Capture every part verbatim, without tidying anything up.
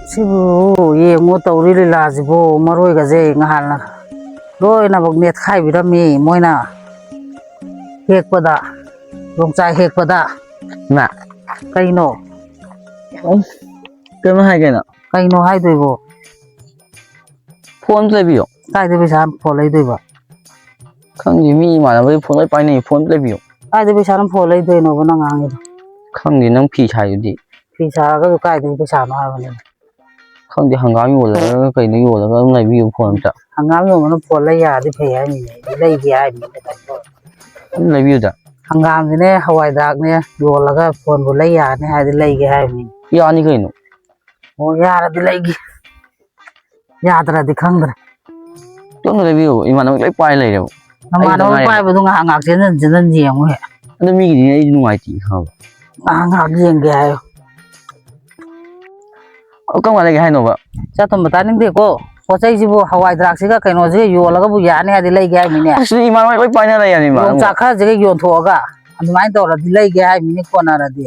ꯁꯤꯕꯨ ꯌꯦꯡꯉꯣ, ꯇꯧꯔꯤ ꯂꯤꯂꯥꯁꯤꯕꯨ꯫ ꯃꯔꯣꯏꯒꯁꯦ ꯉꯍꯥꯟꯅ ꯂꯣꯏꯅꯃꯛ ꯅꯦꯠꯈꯥꯏꯕꯤꯔꯝꯃꯤ ꯃꯣꯏꯅ ꯍꯦꯛꯄꯗ, ꯌꯣꯡꯆꯥꯛ ꯍꯦꯛꯄꯗ꯫ ꯏꯃꯥ꯫ ꯀꯩꯅꯣ? ꯎꯝ, ꯀꯩꯅꯣ ꯍꯥꯏ ꯀꯩꯅꯣ? ꯀꯩꯅꯣ ꯍꯥꯏꯗꯣꯏꯕꯣ? ꯐꯣꯟ ꯑꯝꯇ ꯂꯩꯕꯤꯌꯣ꯫ ꯀꯥꯏꯗꯩ ꯄꯩꯁꯥ ꯐꯣꯟ ꯂꯩꯗꯣꯏꯕ? ꯈꯪꯗꯦ, ꯃꯤ ꯏꯃꯥꯟꯅꯕꯒꯤ ꯐꯣꯟ ꯂꯣꯏ ꯄꯥꯏꯅꯩ, ꯐꯣꯟ ꯑꯝꯇ ꯂꯩꯕꯤꯌꯣ꯫ ꯀꯥꯏꯗꯩ ꯄꯩꯁꯥꯅ ꯐꯣꯟ ꯂꯩꯗꯣꯏꯅꯣꯕ ꯅꯪ ꯉꯥꯡꯉꯤꯗꯣ? ꯈꯪꯗꯦ, ꯅꯪ ꯐꯤ ꯁꯥꯏꯗꯨꯗꯤ꯫ ꯐꯤ ꯁꯥꯔꯒꯁꯨ ꯀꯥꯏꯗꯒꯤ ꯄꯩꯁꯥꯅꯣ ꯍꯥꯏꯕꯅꯤꯗ? ꯈꯪꯗꯦ, ꯍꯪꯒꯥꯝ ꯌꯣꯜꯂꯒ ꯀꯩꯅꯣ ꯌꯣꯜꯂꯒ ꯑꯗꯨꯝ ꯂꯩꯕꯤꯌꯨ ꯐꯣꯟ ꯑꯝꯇ꯫ ꯍꯪꯒꯥꯝ ꯌꯣꯟꯕꯅ ꯐꯣꯟ ꯂꯩ ꯌꯥꯔꯗꯤ ꯐꯩ ꯍꯥꯏꯅꯤꯅꯦ, ꯑꯩꯗꯤ ꯂꯩꯒꯦ ꯍꯥꯏꯅꯤꯅꯦ꯫ ꯑꯗꯨꯝ ꯂꯩꯕꯤꯌꯨꯗ꯫ ꯍꯪꯒꯥꯝꯁꯤꯅꯦ, ꯍꯋꯥꯏ ꯗ꯭ꯔꯥꯛꯅꯦ ꯌꯣꯜꯂꯒ ꯐꯣꯟꯕꯨ ꯂꯩ ꯌꯥꯔꯅꯤ ꯍꯥꯏꯔꯗꯤ ꯂꯩꯒꯦ ꯍꯥꯏꯕꯅꯤ꯫ ꯌꯥꯅꯤ ꯀꯩꯅꯣ꯫ ꯑꯣ, ꯌꯥꯔꯗꯤ ꯂꯩꯒꯦ, ꯌꯥꯗ꯭ꯔꯗꯤ ꯈꯪꯗ꯭ꯔꯦ꯫ ꯇꯞꯅ ꯂꯩꯕꯤꯌꯨ, ꯏꯃꯥꯟꯅꯕ ꯂꯣꯏ ꯄꯥꯏ ꯂꯩꯔꯦꯕ꯫ ꯅꯃꯥꯟꯅꯕ ꯑꯩ ꯉꯥꯏꯔꯦ꯫ ꯄꯥꯏꯕꯗꯣ ꯉꯥꯏꯍꯥꯛ ꯉꯥꯏꯍꯥꯛ ꯆꯦꯟꯖꯟ ꯆꯦꯟꯖꯟ ꯌꯦꯡꯉꯨ ꯍꯦꯛ꯫ ꯑꯗꯣ ꯃꯤꯒꯤꯗꯤ ꯑꯩ ꯅꯨꯡꯉꯥꯏꯇꯦ ꯈꯪꯉꯕ꯫ ꯉꯥꯏꯍꯥꯛ ꯉꯥꯏꯍꯥꯛ ꯌꯦꯡꯒꯦ ꯍꯥꯏꯌꯣ꯫ ꯑꯣ, ꯀꯔꯝ ꯀꯥꯟ ꯂꯩꯒꯦ ꯍꯥꯏꯅꯣꯕ? ꯆꯥꯇꯣꯝꯕ, ꯇꯥꯅꯤꯡꯗꯦꯀꯣ꯫ ꯄꯣꯠ ꯆꯩꯁꯤꯕꯨ, ꯍꯋꯥꯏ ꯗ꯭ꯔꯥꯛꯁꯤꯒ ꯀꯩꯅꯣꯁꯤꯒ ꯌꯣꯜꯂꯒꯕꯨ ꯌꯥꯅꯤ ꯍꯥꯏꯗꯤ ꯂꯩꯒꯦ ꯍꯥꯏꯕꯅꯤꯅꯦ꯫ ꯑꯁ, ꯏꯃꯥꯟꯅꯕ ꯂꯣꯏ ꯄꯥꯏꯅ ꯂꯩ ꯍꯥꯏꯕꯅꯤ, ꯏꯃꯥꯟꯅꯕ꯫ ꯌꯣꯡꯆꯥꯛ ꯈꯔꯁꯤꯒ ꯌꯣꯟꯊꯣꯛꯑꯒ ꯑꯗꯨꯃꯥꯏꯅ ꯇꯧꯔꯗꯤ ꯂꯩꯒꯦ ꯍꯥꯏꯕꯅꯤꯅꯦ, ꯀꯣꯟꯅꯔꯗꯤ꯫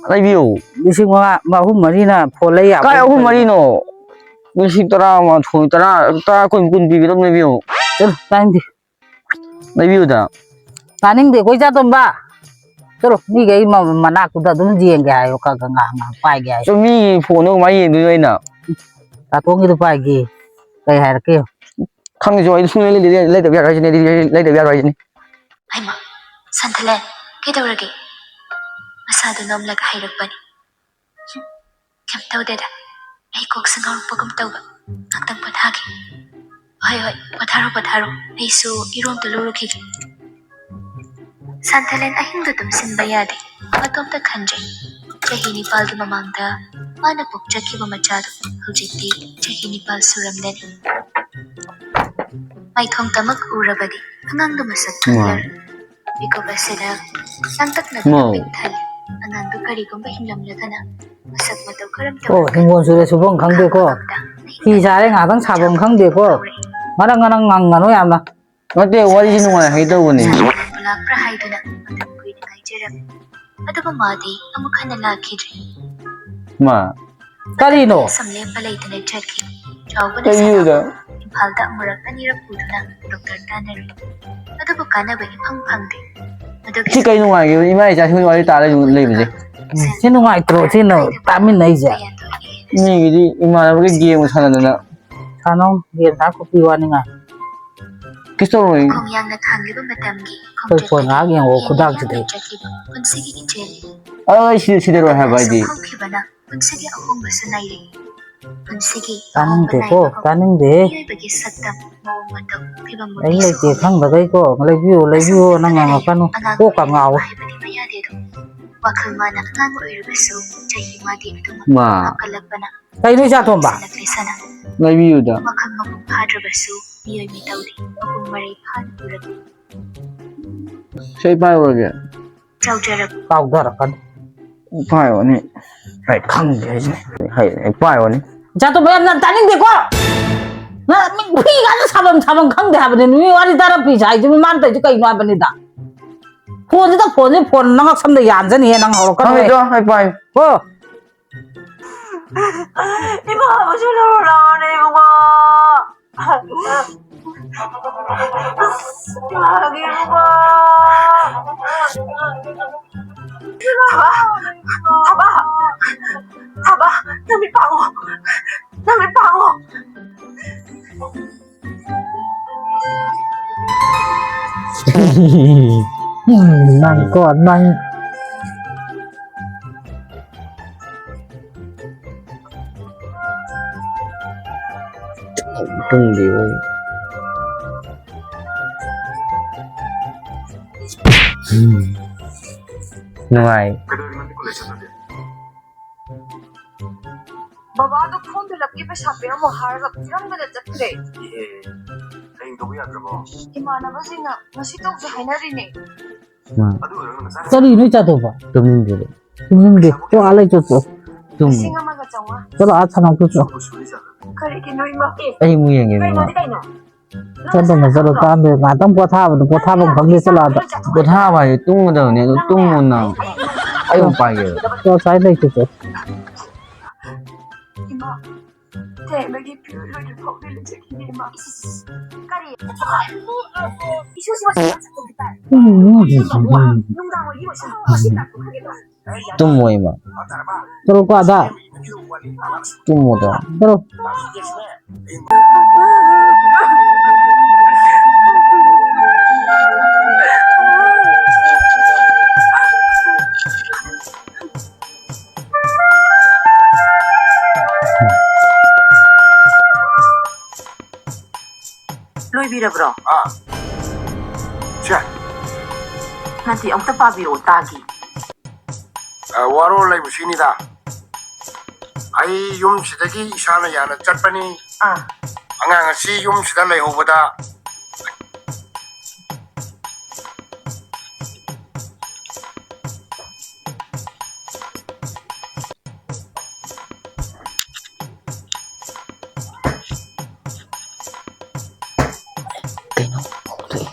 ꯂꯩꯕꯤꯌꯨ꯫ ꯂꯤꯁꯤꯡ ꯃꯉꯥ, ꯑꯍꯨꯝ ꯃꯔꯤꯅ ꯐꯣꯟ ꯂꯩ ꯌꯥꯕ ꯀꯥꯏ ꯑꯍꯨꯝ ꯃꯔꯤꯅꯣ? ꯂꯤꯁꯤꯡ ꯇꯔꯥꯃꯥꯊꯣꯏ, ꯇꯔꯥ, ꯇꯔꯥ, ꯀꯨꯟ, ꯀꯨꯟ ꯄꯤꯕꯤꯗꯣ ꯑꯗꯨꯝ ꯂꯩꯕꯤꯌꯨ꯫ ꯆꯠꯂꯣ, ꯇꯥꯅꯤꯡꯗꯦ꯫ ꯂꯩꯕꯤꯌꯨꯗ꯫ ꯇꯥꯅꯤꯡꯗꯦ, ꯑꯩꯈꯣꯏ ꯆꯥꯇꯣꯝꯕ꯫ ꯆꯠꯂꯣ, ꯃꯤꯈꯩ ꯃ-, ꯃꯅꯥꯛꯇꯨꯗ ꯑꯗꯨꯝ ꯌꯦꯡꯒꯦ ꯍꯥꯏꯌꯣ, ꯈꯔ ꯈꯔ ꯉꯥꯏꯍꯥꯛ ꯉꯥꯏꯍꯥꯛ ꯄꯥꯏꯒꯦ ꯍꯥꯏꯌꯣ꯫ ꯆꯠꯂꯣ, ꯃꯤꯒꯤ ꯐꯣꯟꯗꯣ ꯀꯃꯥꯏꯅ ꯌꯦꯡꯗꯣꯏꯅꯣ ꯑꯩꯅ? ꯇꯥꯇꯣꯟꯒꯤꯗꯣ ꯄꯥꯏꯒꯦ꯫ ꯀꯩ ꯍꯥꯏꯔꯛꯀꯦ ꯌꯦꯡꯉꯣ꯫ ꯈꯪꯗꯦ, ꯆꯣ, ꯑꯩꯗꯤ ꯁꯨꯡꯂꯩ ꯂꯩꯗꯕ ꯌꯥ-, ꯂꯩꯗꯕ ꯌꯥꯔꯣꯏ ꯍꯥꯏꯁꯤꯅꯦ, ꯑꯩꯗꯤ ꯂꯩꯗꯕ ꯌꯥꯔꯣꯏ ꯍꯥꯏꯁꯤꯅꯦ꯫ ꯍꯩꯃꯥ, ꯁꯟꯊꯂꯦꯟ, ꯀꯩꯗꯧꯔꯒꯦ? ꯃꯁꯥꯗꯣ ꯅꯣꯝꯂꯒ ꯍꯥꯏꯔꯛꯄꯅꯤ꯫ ꯍꯨꯝ, ꯀꯩꯝ ꯇꯧꯗꯦꯗ, ꯑꯩ ꯀꯣꯛꯁꯦ ꯉꯥꯎꯔꯛꯄꯒꯨꯝ ꯇꯧꯕ, ꯉꯥꯛꯇꯪ ꯄꯣꯊꯥꯒꯦ꯫ ꯍꯣꯏ, ꯍꯣꯏ, ꯄꯣꯊꯥꯔꯣ, ꯄꯣꯊꯥꯔꯣ, ꯑꯩꯁꯨ ꯏꯔꯨ ꯑꯝꯇ ꯂꯨꯔꯨꯈꯤꯒꯦ꯫ ꯁꯟꯊꯂꯦꯟ ꯑꯍꯤꯡꯗꯨ ꯇꯨꯝꯁꯤꯟꯕ ꯌꯥꯗꯦ, ꯃꯇꯣꯝꯇ ꯈꯟꯖꯩ꯫ ꯆꯍꯤ ꯅꯤꯄꯥꯜꯒꯤ ꯃꯃꯥꯡꯗ ꯃꯥꯅ ꯄꯣꯛꯆꯈꯤꯕ ꯃꯆꯥꯗꯨ ꯍꯧꯖꯤꯛꯇꯤ ꯆꯍꯤ ꯅꯤꯄꯥꯜ ꯁꯨꯔꯝꯂꯅꯤ꯫ ꯃꯥꯏꯊꯣꯡꯇꯃꯛ ꯎꯔꯕꯗꯤ ꯑꯉꯥꯡꯗꯨ ꯃꯁꯛ ꯈꯪꯂꯔꯣꯏ꯫ ꯃꯤꯀꯨꯞ ꯑꯁꯤꯗ ꯂꯥꯡꯇꯛꯅꯕꯅ ꯄꯤꯛ ꯊꯜꯂꯤ꯫ ꯑꯉꯥꯡꯗꯨ ꯀꯔꯤꯒꯨꯝꯕ ꯍꯤꯡꯂꯝꯂꯒꯅ ꯃꯁꯛ ꯃꯇꯧ ꯀꯔꯝ ꯇꯧꯔꯝꯒꯅꯤ? ꯑꯣ, ꯍꯤꯡꯒꯣꯜ ꯁꯨꯔꯦ ꯁꯨꯐꯝ ꯈꯪꯗꯦꯀꯣ꯫ ꯐꯤ ꯁꯥꯔꯦ ꯉꯥꯏꯍꯥꯛꯇꯪ ꯁꯥꯐꯝ ꯈꯪꯗꯦꯀꯣ꯫ ꯉꯔꯪ ꯉꯔꯪ ꯉꯪꯒꯅꯨ ꯌꯥꯝꯅ꯫ ꯅꯠꯇꯦ, ꯋꯥꯔꯤꯁꯤ ꯅꯨꯡꯉꯥꯏ ꯍꯥꯏꯒꯦ ꯇꯧꯕꯅꯤ꯫ ꯂꯥꯛꯄ꯭ꯔꯥ ꯍꯥꯏꯗꯨꯅ ꯃꯇꯝ ꯀꯨꯏꯅ ꯉꯥꯏꯖꯔꯝꯃꯤ꯫ ꯑꯗꯨꯕꯨ ꯃꯥꯗꯤ ꯑꯃꯨꯛ ꯍꯟꯅ ꯂꯥꯛꯈꯤꯗ꯭ꯔꯦ꯫ ꯃꯥ, ꯀꯔꯤꯅꯣ? ꯁꯝ ꯂꯦꯞꯄ ꯂꯩꯇꯅ ꯆꯠꯈꯤ꯫ ꯆꯥꯎꯕꯅ ꯀꯩꯅꯣꯗ? ꯁꯅꯥꯕꯨ ꯏꯝꯐꯥꯜꯗ ꯑꯃꯨꯔꯛ ꯑꯅꯤꯔꯛ ꯄꯨꯗꯨꯅ ꯗꯣꯛꯇꯔ ꯇꯥꯟꯅꯔꯦ꯫ ꯑꯗꯨꯕꯨ ꯀꯥꯟꯅꯕ ꯏꯐꯪ ꯐꯪꯗꯦ꯫ ꯃꯗꯨꯒꯤ ꯁꯤ ꯀꯩ ꯅꯨꯡꯉꯥꯏꯒꯦ? ꯏꯃꯥ ꯏꯆꯥꯁꯤꯡ ꯋꯥꯔꯤ ꯇꯥꯔ ꯂꯩꯕꯁꯦ꯫ ꯎꯝ, ꯁꯤ ꯅꯨꯡꯉꯥꯏꯇ꯭ꯔꯣ? ꯁꯤꯅ ꯇꯥꯃꯤꯟꯅꯩꯁꯦ꯫ ꯃꯤꯒꯤꯗꯤ ꯏꯃꯥꯟꯅꯕꯒꯤ ꯒꯦꯝ ꯁꯥꯟꯅꯗꯅ꯫ ꯁꯥꯟꯅꯧ, ꯒꯦꯝ ꯁꯥꯟꯅ ꯈꯣꯠꯄꯤ ꯋꯥꯅꯤꯡꯉꯥꯏ꯫ ꯀꯩꯁꯨ ꯇꯧꯔꯣꯏ꯫ ꯈꯣꯡꯌꯥꯡꯅ ꯊꯥꯡꯂꯤꯕ ꯃꯇꯝꯒꯤ ꯑꯩꯈꯣꯏ ꯐꯣꯟ ꯉꯥꯏꯍꯥꯛ ꯌꯦꯡꯉꯣ, ꯈꯣꯡꯆꯠ ꯈꯨꯗꯥꯡꯁꯤꯗ꯫ ꯆꯠꯂꯤꯕ ꯄꯨꯟꯁꯤꯒꯤ ꯏꯆꯦꯜ꯫ ꯑꯩ ꯁꯤꯗ, ꯁꯤꯗ ꯂꯣꯏ ꯍꯥꯏꯕ ꯍꯥꯏꯗꯤ꯫ ꯍꯧꯈꯤꯕꯅ ꯄꯨꯟꯁꯤꯒꯤ ꯑꯍꯣꯡꯕꯁꯨ ꯅꯥꯏꯔꯦ꯫ ꯄꯨꯟꯁꯤꯒꯤ ꯇꯥꯅꯤꯡꯗꯦꯀꯣ, ꯑꯍꯣꯡꯕ ꯅꯥꯏꯕ ꯇꯥꯅꯤꯡꯗꯦ꯫ ꯃꯤꯑꯣꯏꯕꯒꯤ ꯁꯛꯇꯝ, ꯃꯑꯣꯡ ꯃꯇꯧ, ꯐꯤꯕꯝ ꯑꯩ ꯃꯨꯟꯗꯦꯁꯨ ꯂꯩꯇꯦ ꯍꯣꯡꯂꯦ꯫ ꯈꯪꯗꯈꯩꯀꯣ, ꯂꯩꯕꯤꯌꯨ, ꯂꯩꯕꯤꯌꯨ, ꯑꯁꯨꯝꯅ ꯅꯪ ꯉꯥꯡꯉꯛꯀꯅꯨ꯫ ꯀꯣꯛꯀ ꯉꯥꯎꯋꯦ꯫ ꯍꯥꯏꯕꯗꯤ ꯃꯌꯥꯗꯦꯗꯣ꯫ ꯋꯥꯈꯜ ꯃꯥꯅ ꯑꯉꯥꯡ ꯑꯣꯏꯔꯕꯁꯨ ꯆꯍꯤ ꯃꯥꯗꯤ ꯑꯗꯨꯃꯛ ꯃꯥ꯫ ꯍꯥꯞꯀꯠꯂꯛꯄꯅ ꯀꯩꯅꯣ ꯏꯆꯥ ꯇꯣꯝꯕ? ꯍꯦꯟꯒꯠꯂꯛꯂꯦ ꯁꯅꯥ꯫ ꯂꯩꯕꯤꯌꯨꯗ꯫ ꯋꯥꯈꯜ ꯃꯄꯨꯡ ꯐꯥꯗ꯭ꯔꯕꯁꯨ ꯃꯤꯑꯣꯏ ꯃꯤꯇꯧꯗꯤ ꯃꯄꯨꯡ ꯃꯔꯩ ꯐꯥꯅ ꯎꯔꯛꯂꯤ꯫ ꯁꯤ ꯑꯩ ꯄꯥꯏꯔꯨꯔꯒꯦ꯫ ꯆꯥꯎꯖꯔꯛ꯫ ꯀꯥꯎꯊꯔꯛꯀꯅꯤ꯫ ꯄꯥꯏꯌꯣꯅꯦ꯫ ꯑꯩ ꯈꯪꯗꯦ ꯍꯥꯏꯁꯤꯅꯦ꯫ ꯍꯩ, ꯑꯩ ꯄꯥꯏꯌꯣꯅꯦ꯫ ꯏꯆꯥꯇꯣꯝꯕ, ꯌꯥꯝ ꯇꯥꯅꯤꯡꯗꯦꯀꯣ꯫ ꯅꯪ ꯃꯤ ꯐꯤ ꯀꯥꯟꯗ ꯁꯥꯐꯝ ꯁꯥꯐꯝ ꯈꯪꯗꯦ ꯍꯥꯏꯕꯅꯦ꯫ ꯃꯤ ꯋꯥꯔꯤ ꯇꯥꯔ ꯐꯤ ꯁꯥꯏꯁꯤꯕꯨ ꯃꯥꯅ ꯇꯧꯔꯤꯁꯦ ꯀꯩꯅꯣ ꯍꯥꯏꯕꯅꯤꯗ꯫ ꯐꯣꯟꯁꯤꯗ ꯐꯣꯟꯁꯤ, ꯐꯣꯟ ꯅꯉꯛ ꯁꯝꯗ ꯌꯥꯟꯖꯅꯤꯍꯦ ꯅꯪ, ꯍꯧꯔꯛꯀꯅꯨꯍꯦ꯫ ꯈꯪꯉꯦꯗꯣ, ꯑꯩ ꯄꯥꯏ꯫ ꯀꯣ꯫ ꯏꯃꯥ ꯑꯃꯁꯨ ꯂꯧꯔꯨ ꯂꯥꯛꯑꯣꯅꯦ ꯏꯕꯨꯡꯉꯣ꯫ ꯑꯁ, ꯏꯃꯥꯒꯤ ꯏꯕꯨꯡꯉꯣ꯫ ꯊꯕ, ꯊꯕ, ꯊꯕ, ꯅꯃꯤꯠ ꯄꯥꯡꯉꯣ, ꯅꯃꯤꯠ ꯄꯥꯡꯉꯣ꯫ ꯅꯪ ꯀꯣ, ꯅꯪ꯫ ꯇꯨꯝꯗ꯭ꯔꯤꯕ ꯑꯩ꯫ ꯅꯨꯡꯉꯥꯏ꯫ ꯕꯕꯥꯗꯣ ꯐꯣꯔꯝ ꯐꯤꯜ ꯑꯞꯀꯤ ꯄꯩꯁꯥ ꯄꯤꯔꯝꯃꯣ ꯍꯥꯏꯔꯒ ꯄꯤꯔꯝꯗꯅ ꯆꯠꯈ꯭ꯔꯦ꯫ ꯏꯍꯦ, ꯍꯌꯦꯡ ꯇꯧꯕ ꯌꯥꯗ꯭ꯔꯕꯣ? ꯏꯃꯥꯟꯅꯕꯁꯤꯡꯅ ꯉꯁꯤ ꯇꯧꯁꯦ ꯍꯥꯏꯅꯔꯤꯅꯦ꯫ ꯎꯝ꯫ ꯀꯔꯤꯅꯣ ꯏꯆꯥ ꯇꯣꯝꯕ? ꯇꯨꯝꯅꯤꯡꯗꯦꯕ꯫ ꯇꯨꯝꯅꯤꯡꯗꯦ꯫ ꯆꯣ, ꯑꯥ ꯂꯩ ꯆꯣ, ꯆꯣ꯫ ꯇꯨꯝ꯫ ꯂꯤꯁꯤꯡ ꯑꯃꯒ ꯆꯥꯝꯃꯉꯥ꯫ ꯆꯠꯂꯣ, ꯑꯥ ꯁꯥꯟꯅꯧ ꯆꯣ, ꯆꯣ꯫ ꯀꯔꯤꯒꯤꯅꯣ ꯏꯃꯥ? ꯑꯦ, ꯑꯩ ꯑꯃꯨꯛ ꯌꯦꯡꯒꯦ, ꯀꯩꯅꯣꯗꯤ ꯏꯃꯥ꯫ ꯀꯩꯅꯣ? ꯆꯠꯂꯣ, ꯆꯠꯂꯣ, ꯇꯥꯟꯗꯦ꯫ ꯉꯥꯛꯇꯪ ꯄꯣꯊꯥꯕꯗꯣ, ꯄꯣꯊꯥꯐꯝ ꯈꯪꯗꯦ, ꯆꯠꯂꯣ ꯑꯥꯗ꯫ ꯄꯣꯊꯥꯕ ꯍꯥꯏꯁꯦ ꯇꯨꯝꯒꯗꯕꯅꯦ, ꯑꯗꯨ ꯇꯨꯝꯃꯣ ꯅꯪ꯫ ꯑꯩ ꯑꯃꯨꯛ ꯄꯥꯏꯒꯦꯕ꯫ ꯆꯣ, ꯁ꯭ꯋꯥꯏ ꯂꯩ ꯆꯣ, ꯆꯣ꯫ ꯊꯦꯡꯕꯒꯤ ꯐꯤꯔꯣꯏ ꯂꯣꯏꯗ꯭ꯔꯤ ꯐꯥꯎ ꯂꯩꯖꯈꯤꯅꯤ, ꯏꯃꯥ꯫ ꯀꯔꯤ? ꯏꯁꯨ ꯁꯤꯃ ꯁꯨꯃꯥꯏꯅ ꯆꯠꯇꯧꯒꯤ ꯇꯥꯏ꯫ ꯅꯨꯡꯗꯥꯡ ꯑꯣꯏꯒꯤ ꯑꯣꯏꯁꯤꯜꯂꯛꯄ ꯉꯁꯤ ꯇꯥꯛꯄ ꯈꯪꯒꯦ ꯇꯧꯔꯦ꯫ ꯇꯨꯝꯃꯣ ꯏꯃꯥ꯫ ꯆꯠꯂꯣꯀꯣ ꯑꯥꯗ꯫ ꯇꯨꯝꯃꯣꯗ꯫ ꯆꯠꯂꯣ꯫ ꯂꯣꯏꯕꯤꯔꯕ꯭ꯔꯣ? ꯑꯥ꯫ ꯁꯦ꯫ ꯅꯠꯇꯦ, ꯑꯃꯨꯛꯇ ꯄꯥꯕꯤꯔꯛꯑꯣ, ꯇꯥꯒꯦ꯫ ꯑ, ꯋꯥꯔꯣꯜ ꯂꯩꯕꯁꯤꯅꯤꯗ꯫ ꯑꯩ ꯌꯨꯝꯁꯤꯗꯒꯤ ꯏꯁꯥꯅ ꯌꯥꯅ ꯆꯠꯄꯅꯤ꯫ ꯑꯥ꯫ ꯑꯉꯥꯡ ꯑꯁꯤ ꯌꯨꯝꯁꯤꯗ ꯂꯩꯍꯧꯕꯗ ꯀꯩꯅꯣ? ꯍꯧꯗꯣꯛꯑꯦ꯫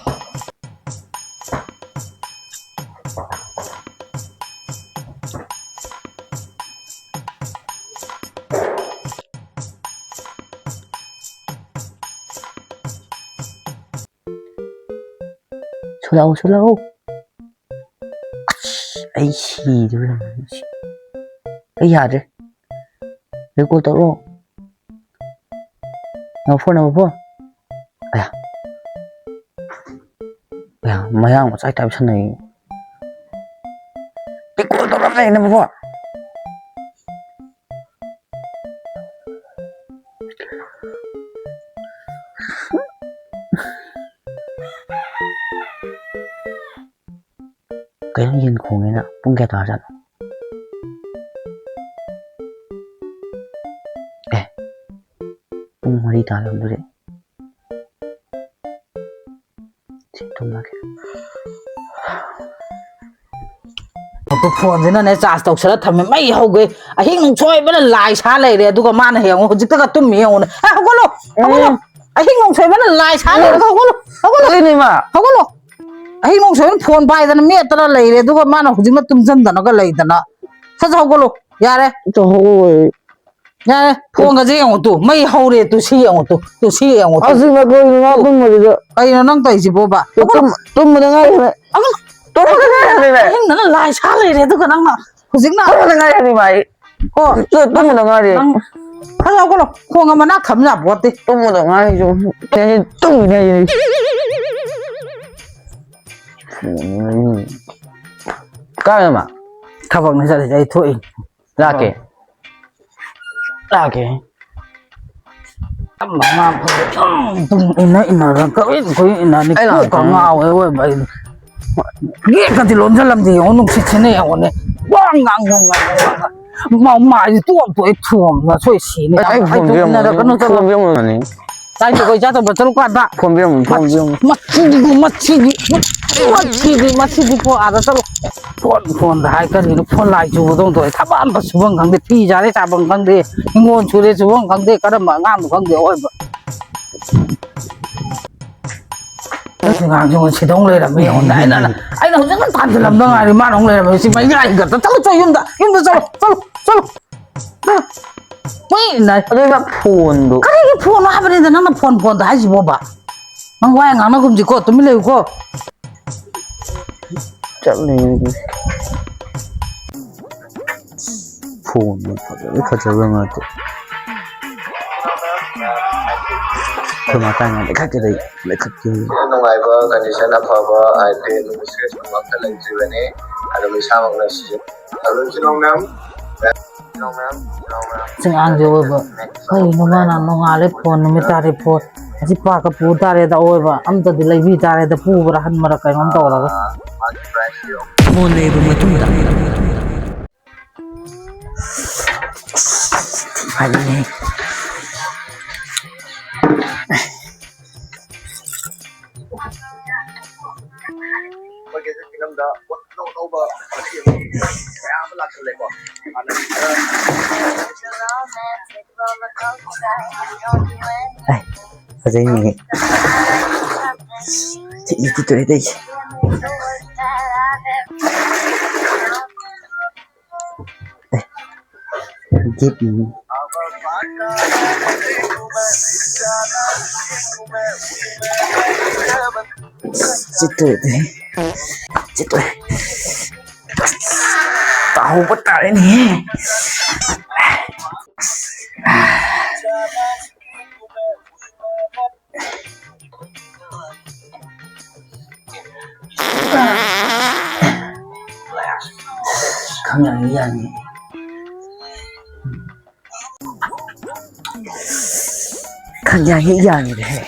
ꯁꯣꯂꯥꯎ, ꯁꯣꯂꯥꯎ꯫ ꯑꯁ, ꯑꯩ ꯁꯤꯗꯣꯔꯦ꯫ ꯑꯩ ꯌꯥꯗ꯭ꯔꯦ꯫ Record ꯇꯧꯔꯣ꯫ Number four, number four. ꯑꯌꯥ꯫ ꯑꯌꯥ, ꯃꯌꯥꯡ ꯃꯆꯥ type ꯁꯥꯟꯅꯩ꯫ Record ꯇꯧꯔꯝꯃꯦ, ꯅꯝꯕꯔ ꯐꯣꯔ꯫ ꯀꯩꯅꯣ ꯌꯦꯟ ꯈꯣꯡꯉꯦꯅ? ꯄꯨꯡ ꯀꯌꯥ ꯇꯥꯔꯖꯥꯠꯅꯣ? ꯑꯦ, ꯄꯨꯡ ꯃꯔꯤ ꯇꯥꯔꯝꯗꯣꯔꯦ꯫ ꯁꯤ ꯇꯨꯝꯃꯒꯦ꯫ ꯑꯗꯨ ꯐꯣꯟꯁꯤꯅꯅꯦ charge ꯇꯧꯁꯜꯂ ꯊꯝꯃꯦ, ꯃꯩ ꯍꯧꯒꯩ꯫ ꯑꯍꯤꯡ ꯅꯨꯡꯁꯣꯏꯕꯅ ꯂꯥꯏ ꯁꯥ ꯂꯩꯔꯦ, ꯑꯗꯨꯒ ꯃꯥꯅ ꯍꯌꯦꯡ ꯍꯧꯖꯤꯛꯇꯒ ꯇꯨꯝꯃꯤ ꯌꯦꯡꯉꯨꯅꯦ꯫ ꯑꯦ, ꯍꯧꯒꯠꯂꯣ, ꯍꯧꯒꯠꯂꯣ꯫ ꯎꯝ꯫ ꯑꯍꯤꯡ ꯅꯨꯡꯁꯣꯏꯕꯅ ꯂꯥꯏ ꯁꯥ ꯂꯩꯔꯒ ꯍꯧꯒꯠꯂꯣ, ꯍꯧꯒꯠꯂꯣ꯫ ꯀꯩꯅꯣ ꯏꯃꯥ? ꯍꯧꯒꯠꯂꯣ꯫ ꯑꯍꯤꯡ ꯅꯨꯡꯁꯣꯏꯕꯅ ꯐꯣꯟ ꯄꯥꯏꯗꯅ ꯃꯦꯠꯇꯅ ꯂꯩꯔꯦ, ꯑꯗꯨꯒ ꯃꯥꯅ ꯍꯧꯖꯤꯛꯅ ꯇꯨꯝꯁꯤꯟꯗꯅꯒ ꯂꯩꯗꯅ꯫ ꯁꯠ ꯁꯠ ꯍꯧꯒꯠꯂꯣ, ꯌꯥꯔꯦ꯫ ꯑꯝꯇ ꯍꯧꯒꯠꯂꯣ꯫ ꯌꯥꯔꯦ, ꯐꯣꯟꯒꯁꯦ ꯌꯦꯡꯉꯨ ꯇꯨ, ꯃꯩ ꯍꯧꯔꯦ ꯇꯨ, ꯁꯤ ꯌꯦꯡꯉꯨ ꯇꯨ, ꯇꯨ, ꯁꯤ ꯌꯦꯡꯉꯨ ꯇꯨ꯫ ꯑꯁꯤ ꯃꯈꯣꯏ ꯉꯥ ꯇꯨꯝꯕꯁꯤꯗ꯫ ꯀꯩꯅꯣ ꯅꯪ ꯇꯧꯔꯤꯁꯤꯕꯣꯕ? ꯇꯨꯝ-, ꯇꯨꯝꯕꯗ ꯉꯥꯏꯔꯤꯅꯦ꯫ ꯑꯃ ꯇꯨꯝꯕꯗ ꯉꯥꯏꯔꯤꯅꯦ꯫ ꯑꯍꯤꯡꯗꯅ ꯂꯥꯏ ꯁꯥ ꯂꯩꯔꯦ, ꯑꯗꯨꯒ ꯅꯪꯅ ꯍꯧꯖꯤꯛꯅ꯫ ꯇꯨꯝꯕꯗ ꯉꯥꯏꯔꯤ ꯃꯥ ꯑꯩ꯫ ꯀꯣ꯫ ꯇꯨ-, ꯇꯨꯝꯕꯗ ꯉꯥꯏꯔꯤ꯫ ꯅꯪ ꯈꯔ ꯂꯧꯒꯠꯂꯣ, ꯈꯣꯡ ꯑꯃ ꯅꯥ ꯊꯝ ꯌꯥꯕ ꯄꯣꯠꯇꯦ꯫ ꯇꯨꯝꯕꯗ ꯉꯥꯏꯔꯤ ꯁꯨꯝ꯫ ꯑꯩ ꯇꯨꯝꯃꯤꯅꯦ ꯑꯩ꯫ ꯀꯥꯏꯗꯅꯣ ꯃꯥ? ꯊꯕꯛꯅꯦ ꯆꯠꯂꯤꯁꯦ, ꯑꯩ ꯊꯣꯛꯏ꯫ ꯂꯥꯛꯀꯦ꯫ ꯂꯥꯛꯀꯦ꯫ ꯇꯞꯅ ꯉꯥꯡꯕꯁꯦ ꯁꯨꯝ ꯇꯨꯡ ꯏꯟꯅ ꯏꯟꯅꯗꯅ ꯀꯣꯏꯏꯟ ꯀꯣꯏꯏꯟ ꯏꯟꯅꯅꯤ꯫ ꯑꯩ ꯀꯣꯛꯀ ꯂꯥꯛꯀꯦ꯫ ꯉꯥꯎꯋꯦ ꯑꯣꯏꯕ ꯑꯩꯗꯤ꯫ ꯒꯦꯠꯀꯗꯤ ꯂꯣꯟꯁꯤꯜꯂꯝꯗꯦ ꯌꯦꯡꯉꯣ, ꯅꯨꯡꯁꯤꯠ ꯁꯤꯠꯅ ꯌꯦꯡꯉꯣꯅꯦ꯫ ꯋꯥ ꯉꯥꯡ ꯉꯥꯡ ꯉꯥꯡ ꯉꯥꯡ꯫ ꯃꯥ-, ꯃꯥꯏꯁꯦ ꯇꯣꯞ ꯇꯣꯞ ꯑꯩ ꯊꯣꯝꯗꯅ ꯁꯣꯏ ꯁꯤꯅꯤ꯫ ꯑꯩ, ꯑꯩ ꯐꯣꯟ ꯇꯨꯡ ꯄꯤꯔꯝꯃꯣ꯫ ꯏꯟꯅꯔꯛꯀꯅꯨ ꯆꯠꯂꯣ꯫ ꯐꯣꯟ ꯄꯤꯔꯝꯃꯣ ꯅꯅꯦ꯫ ꯇꯥꯏ ꯇꯨ ꯀꯣꯏ ꯆꯥ ꯇꯧꯕ ꯆꯠꯂꯨ ꯀꯥꯟꯗ꯫ ꯐꯣꯟ ꯄꯤꯔꯝꯃꯣ, ꯐꯣꯟ ꯄꯤꯔꯝꯃꯣ꯫ ꯃꯁꯤꯗꯤ, ꯃꯁꯤꯗꯤ, ꯃꯁꯤꯗꯤ, ꯃꯁꯤꯗꯤ ꯀꯣ ꯑꯥꯗ ꯆꯠꯂꯣ꯫ ꯐꯣꯟ, ꯐꯣꯟꯗ ꯍꯥꯏ ꯀꯔꯤꯅꯣ? ꯐꯣꯟ ꯂꯥꯏ ꯆꯨꯕꯗꯧꯅ ꯇꯧꯋꯦ꯫ ꯊꯕꯛ ꯑꯝꯇ ꯁꯨꯐꯝ ꯈꯪꯗꯦ꯫ ꯐꯤ ꯁꯥꯔꯦ ꯆꯥꯐꯝ ꯈꯪꯗꯦ꯫ ꯍꯤꯡꯒꯣꯜ ꯁꯨꯔꯦ ꯆꯨꯐꯝ ꯈꯪꯗꯦ꯫ ꯀꯔꯝꯕ ꯑꯉꯥꯡꯅꯣ ꯈꯪꯗꯦ ꯑꯑꯣꯏꯕ꯫ ꯑꯁꯤ ꯑꯉꯥꯡꯁꯤ ꯑꯃꯨꯛ ꯁꯤꯗꯧ ꯂꯩꯔꯝꯃꯦ ꯌꯦꯡꯉꯣ꯫ ꯑꯩꯅ, ꯑꯩꯅ ꯍꯧꯖꯤꯛꯇ ꯊꯥꯟꯖꯜꯂꯝꯗ ꯉꯥꯏꯔꯤ, ꯃꯥꯅ ꯑꯃꯨꯛ ꯂꯩꯔꯝꯃꯦ꯫ ꯁꯤ ꯃꯩ ꯉꯥꯏꯒꯗ꯭ꯔꯥ? ꯆꯠꯂꯨ, ꯆꯠꯂꯨ, ꯌꯨꯝꯗ, ꯌꯨꯝꯗ ꯆꯠꯂꯨ, ꯆꯠꯂꯨ, ꯆꯠꯂꯨ꯫ ꯍꯨꯏ ꯅꯥꯏ꯫ ꯑꯗꯨ ꯏꯃꯥ ꯐꯣꯟꯗꯣ꯫ ꯀꯔꯤꯒꯤ ꯐꯣꯟꯅꯣ ꯍꯥꯏꯕꯅꯤꯗ ꯅꯪꯅ ꯐꯣꯟ, ꯐꯣꯟꯗ ꯍꯥꯏꯁꯤꯕꯣꯕ? ꯅꯪ ꯋꯥ ꯌꯥꯝ ꯉꯥꯡꯅꯒꯨꯝꯁꯤꯀꯣ, ꯇꯨꯃꯤꯟ ꯂꯩꯌꯨꯀꯣ꯫ ꯆꯠꯂꯦ꯫ ꯐꯣꯟꯗꯣ ꯐꯖꯕ ꯐꯖꯕ ꯉꯥꯛꯇ꯫ ꯑꯩꯈꯣꯏ ꯃꯇꯥꯡ ꯌꯥꯝ ꯂꯩꯈꯠꯀꯦ ꯂꯩ-, ꯂꯩꯈꯠꯀꯦ꯫ ꯅꯨꯡꯉꯥꯏꯕ, condition ꯑꯐꯕ, ꯍꯥꯏꯗꯤ, ꯅꯨꯡꯁꯤꯠ ꯑꯃꯠꯇ ꯂꯩꯇ꯭ꯔꯤꯕꯅꯤ꯫ ꯑꯗꯨꯝ ꯏꯁꯥꯃꯛꯅ ꯁꯤꯖꯤꯟ-, ꯑꯗꯨꯝ ꯁꯤꯖꯤꯟꯅꯧ ꯃꯌꯥꯝ꯫ ꯁꯤꯖꯤꯟꯅꯧ ꯃꯌꯥꯝ, ꯁꯤꯖꯤꯟꯅꯧ ꯃꯌꯥꯝ꯫ ꯑꯁꯤ ꯑꯉꯥꯡꯁꯦ ꯑꯣꯏꯕ, ꯀꯩꯅꯣ ꯃꯥꯅ ꯅꯣꯡꯉꯥꯜꯂꯦ ꯐꯣꯟ, ꯅꯨꯃꯤꯠ ꯇꯥꯔꯦ ꯐꯣꯟ, ꯑꯁꯤ ꯄꯥꯛꯀ ꯄꯨ ꯇꯥꯔꯦꯗ ꯑꯑꯣꯏꯕ, ꯑꯝꯇꯗꯤ ꯂꯩꯕꯤ ꯇꯥꯔꯦꯗ, ꯄꯨꯕ꯭ꯔꯥ ꯍꯟꯕ꯭ꯔꯥ ꯀꯩꯅꯣꯝ ꯇꯧꯔꯒ꯫ ꯐꯣꯟ ꯂꯩꯔꯕ ꯃꯇꯨꯡꯗ꯫ ꯐꯖꯅꯤ꯫ ꯑꯩꯈꯣꯏꯒꯤ ꯐꯤꯂꯝꯗ ꯑꯅꯧ ꯑꯅꯧꯕ ꯃꯌꯥꯝ ꯑꯃ ꯂꯥꯛꯁꯜꯂꯦꯀꯣ꯫ ꯍꯥꯟꯅ ꯈꯔ ꯑꯦ, ꯐꯖꯩꯅꯦ꯫ ꯊꯤꯛꯂꯤ ꯊꯤꯛꯇꯣꯔꯦ ꯇꯧꯏꯁꯦ꯫ ꯑꯦ, ꯒꯤꯠ꯫ ꯆꯤꯠꯇꯣꯏꯗꯤ꯫ ꯆꯤꯠꯇꯣꯏ꯫ ꯇꯥꯍꯧꯕ ꯇꯥꯔꯦꯅꯦꯍꯦ꯫ ꯈꯪ ꯌꯥꯅꯤ, ꯌꯥꯅꯤ꯫ ꯈꯪ ꯌꯥꯅꯤ, ꯌꯥꯅꯤꯗ ꯍꯦ꯫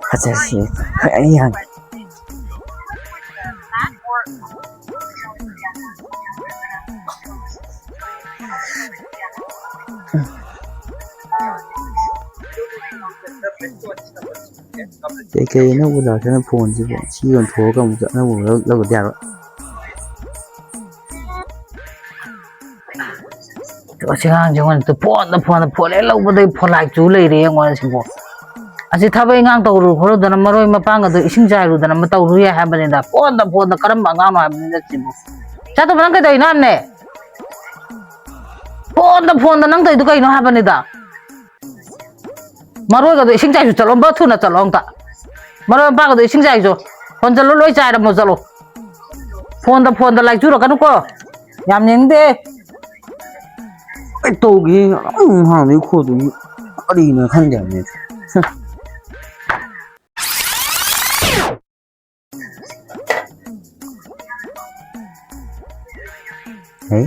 ꯐꯖꯩꯁꯤ꯫ ꯈꯪ ꯌꯥꯅꯤ, ꯌꯥꯅꯤ꯫ ꯀꯩꯀꯩ ꯑꯅꯧꯕ ꯂꯥꯛꯇꯅ ꯐꯣꯟꯁꯤꯕꯨ ꯁꯤ ꯌꯣꯟꯊꯣꯛꯑꯒ ꯑꯃꯨꯛ ꯑꯅꯧꯕ ꯂꯧ-, ꯂꯧꯗ ꯌꯥꯔꯣꯏ꯫ ꯑꯁꯤ ꯑꯉꯥꯡꯁꯦ ꯑꯩꯉꯣꯟꯗ ꯐꯣꯟꯗ, ꯐꯣꯟꯗ, ꯐꯣꯟ ꯍꯦꯛ ꯂꯧꯕꯗꯒꯤ ꯐꯣꯟ ꯂꯥꯏ ꯆꯨ ꯂꯩꯔꯦ ꯑꯩꯉꯣꯟꯗ ꯁꯤꯕꯨ꯫ ꯑꯁꯤ ꯊꯕꯛ ꯏꯪꯈꯥꯡ ꯇꯧꯔꯨ ꯈꯣꯠꯂꯨꯗꯅ ꯃꯔꯣꯏ ꯃꯄꯥꯡ ꯑꯗꯨ ꯏꯁꯤꯡ ꯆꯥꯏꯔꯨꯗꯅ ꯑꯃ ꯇꯧꯔꯨ ꯌꯥꯏ ꯍꯥꯏꯕꯅꯤꯗ꯫ ꯐꯣꯟꯗ, ꯐꯣꯟꯗ ꯀꯔꯝꯕ ꯑꯉꯥꯡꯅꯣ ꯍꯥꯏꯕꯅꯤꯗ ꯁꯤꯕꯨ꯫ ꯆꯥꯇꯣꯝꯕ, ꯅꯪ ꯀꯩꯗꯧꯔꯤꯅꯣ ꯍꯥꯏꯕꯅꯦ? ꯐꯣꯟꯗ, ꯐꯣꯟꯗ ꯅꯪ ꯇꯧꯔꯤꯗꯣ ꯀꯩꯅꯣ ꯍꯥꯏꯕꯅꯤꯗ? ꯃꯔꯣꯏꯒꯗꯣ ꯏꯁꯤꯡ ꯆꯥꯏꯁꯨ ꯆꯠꯂꯣ, ꯑꯝꯇ ꯊꯨꯅ ꯆꯠꯂꯣ ꯑꯝꯇ꯫ ꯃꯔꯣꯏ ꯃꯄꯥꯡꯒꯗꯣ ꯏꯁꯤꯡ ꯆꯥꯏꯁꯨ꯫ ꯍꯣꯟꯖꯜꯂꯣ, ꯂꯣꯏ ꯆꯥꯏꯔꯝꯃꯣ ꯆꯠꯂꯣ꯫ ꯐꯣꯟꯗ, ꯐꯣꯟꯗ ꯂꯥꯏꯆꯨꯔꯛꯀꯅꯨꯀꯣ꯫ ꯌꯥꯝ ꯌꯦꯡꯅꯤꯡꯗꯦ꯫ ꯑꯩ ꯇꯧꯒꯦ, ꯑꯗꯨꯝ ꯍꯥꯡꯗꯣꯏ ꯈꯣꯠꯇꯣꯏ꯫ ꯀꯔꯤꯅꯣ ꯈꯪꯗꯦ ꯍꯥꯏꯕꯅꯤ꯫ ꯍꯩ꯫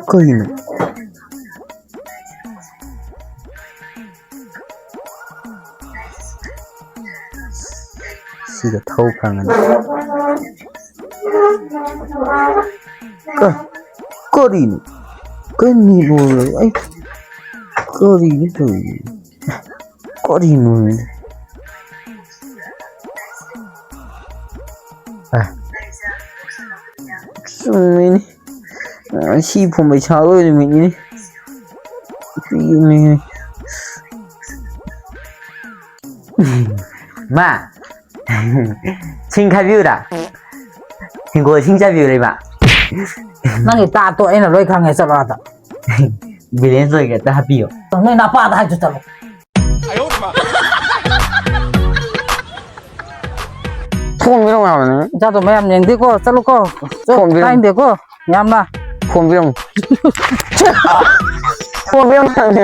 ꯀꯩꯅꯣ? ꯁꯤꯒ ꯊꯧ ꯐꯪꯉꯅꯤ꯫ ꯀ-, ꯀꯔꯤꯅꯣ? ꯀꯔꯤꯅꯣ? ꯑꯩ ꯀꯔꯤꯅꯣ ꯇꯧꯔꯤꯁꯦ? ꯀꯔꯤꯅꯣ? ꯑ꯫ ꯆꯨꯝꯃꯤꯅꯤ꯫ ꯉꯁꯤ ꯐꯣꯟ ꯄꯩꯁꯥ ꯂꯣꯏ ꯅꯨꯃꯤꯠꯅꯤꯅꯦ꯫ ꯄꯤꯕꯅꯦꯍꯦ꯫ ꯃꯥ, ꯁꯤꯡ ꯈꯥꯏꯕꯤꯌꯨꯔꯥ? ꯍꯤꯡꯒꯣꯜ ꯁꯤꯡ ꯆꯥꯏꯕꯤꯌꯨꯔꯥ, ꯏꯃꯥ? ꯅꯪꯒꯤ ꯇꯥꯠꯇꯣ ꯑꯩꯅ ꯂꯣꯏ ꯈꯪꯉꯦ, ꯆꯠꯂꯣ ꯑꯥꯗ꯫ ꯕꯦꯂꯦꯟꯁ ꯂꯣꯏꯒ꯭ꯔꯦ, ꯑꯝꯇ ꯍꯥꯞꯄꯤꯌꯣ꯫ ꯅꯣꯏ ꯅꯄꯥꯗ ꯍꯥꯏꯁꯨ ꯆꯠꯂꯣ꯫ ꯐꯣꯟ ꯄꯤꯔꯝꯃꯣ ꯍꯥꯏꯕꯅꯦ꯫ ꯏꯆꯥꯗꯣ ꯃꯌꯥꯝ ꯌꯦꯡꯗꯦꯀꯣ, ꯆꯠꯂꯣꯀꯣ꯫ ꯆꯣ, ꯐꯣꯟ ꯄꯤꯔꯝꯃꯣ꯫ ꯇꯥꯏꯟꯗꯦꯀꯣ, ꯌꯥꯝꯅ꯫ ꯐꯣꯟ ꯄꯤꯔꯝꯃꯣ꯫ ꯐꯣꯟ ꯄꯤꯔꯝꯃꯣ ꯍꯥꯏꯕꯅꯦ꯫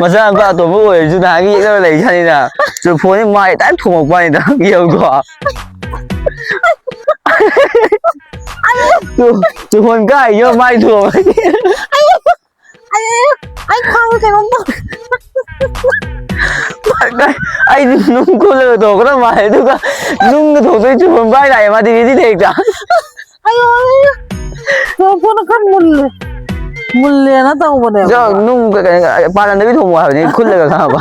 ꯃꯆꯥꯅꯨꯄꯥ ꯑꯇꯣꯝꯕ ꯑꯣꯏꯔꯁꯨ ꯅꯍꯥꯟꯒꯤ ꯌꯦꯛꯅꯕ ꯂꯩ ꯈꯪꯉꯤꯗ꯫ ꯆꯨ ꯐꯣꯟꯁꯦ ꯃꯥꯏ ꯇꯥꯏꯞ ꯊꯣꯝꯃꯛꯄ ꯋꯥꯅꯤꯗ, ꯌꯦꯡꯉꯨꯀꯣ꯫ ꯆꯨ-, ꯆꯨꯐꯣꯟ ꯀꯥꯏ ꯌꯣ ꯃꯥꯏ ꯊꯣꯝꯃꯛꯄ꯫ ꯑꯩ, ꯑꯩ ꯈ꯭ꯋꯥꯡꯗ ꯀꯩꯅꯣꯝ ꯇꯧ-, ꯑꯩꯗꯤ ꯅꯨꯡ ꯀꯨꯜꯂꯒ ꯇꯧꯔꯛꯀꯗꯕ ꯃꯥꯜꯂꯦ, ꯑꯗꯨꯒ ꯅꯨꯡꯒ ꯊꯣꯛꯇꯣꯏ ꯆꯨꯐꯣꯟ ꯄꯥꯏ ꯂꯥꯛꯑꯦ ꯃꯥꯗꯤ ꯔꯦꯗꯤꯗ ꯍꯦꯛꯇ꯫ ꯑꯌꯣ, ꯑꯌꯣ꯫ ꯐꯣꯟ ꯈꯔ ꯃꯨꯜꯂꯦ꯫ ꯃꯨꯜꯂꯦꯅ ꯇꯧꯕꯅꯦꯕ꯫ ꯆꯣ, ꯅꯨꯡ ꯀ-, ꯀ-, ꯄꯥꯜꯂꯝꯗꯕꯤ ꯊꯣꯡꯉꯣ ꯍꯥꯏꯕꯅꯤ, ꯈꯨꯜꯂꯒ ꯈꯪꯉꯕ?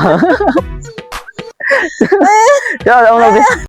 ꯆꯣ, ꯂꯧ, ꯂꯧꯗꯦ꯫